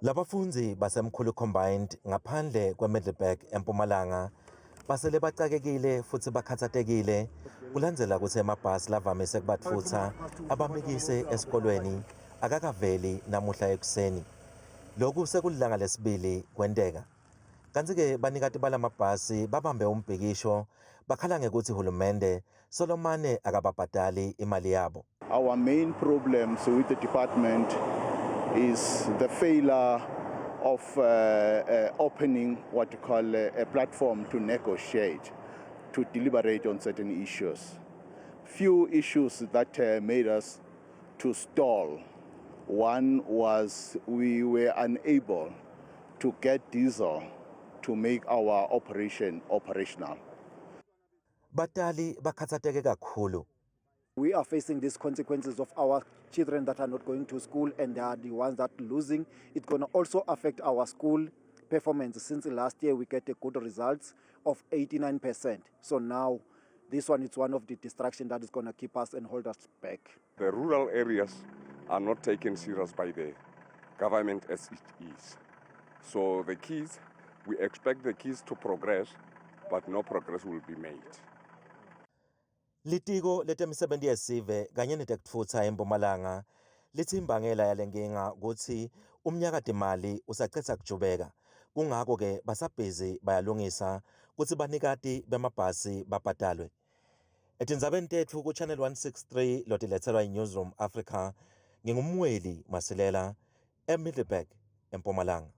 Labafundzi baseMkhulu Combined ngaphandle kweMiddelburg eMpumalanga basele bacakekile futsi bakhatsatekile kulandzela kutsi emabhasi lavamise kubatfutsa abamikise esikolweni akakaveli namuhla ekuseni. Loku sekulilanga lesibili kwenteka. Kantsi-ke banikati balamabhasi babambe umbhikisho bakhala ngekutsi hulumende solomane akababhadali imali yabo. Our main problems with the department is the failure of opening what you call a platform to negotiate, to deliberate on certain issues. Few issues that made us to stall. One was we were unable to get diesel to make our operation operational. Batali bakhatsateke kakhulu. We are facing these consequences of our children that are not going to school and they are the ones that losing. It's going to also affect our school performance. Since last year we get a good results of 89%. So now this one is one of the distraction that is going to keep us and hold us back. The rural areas are not taken serious by the government as it is. So the kids, we expect the kids to progress, but no progress will be made. Litiko letemisebenti yesive kanye netekutfutsa eMpumalanga litsi imbangela yalenkinga kutsi umnyakatimali usacetsa kujubeka. Kungako-ke basabhizi bayalungisa kutsi banikati bemabhasi babhadalwe. Etindzabeni tetfu ku-Channel 163 lotiletselwa yi-Newsroom Africa, nginguMweli Masilela eMiddelburg, eMpumalanga.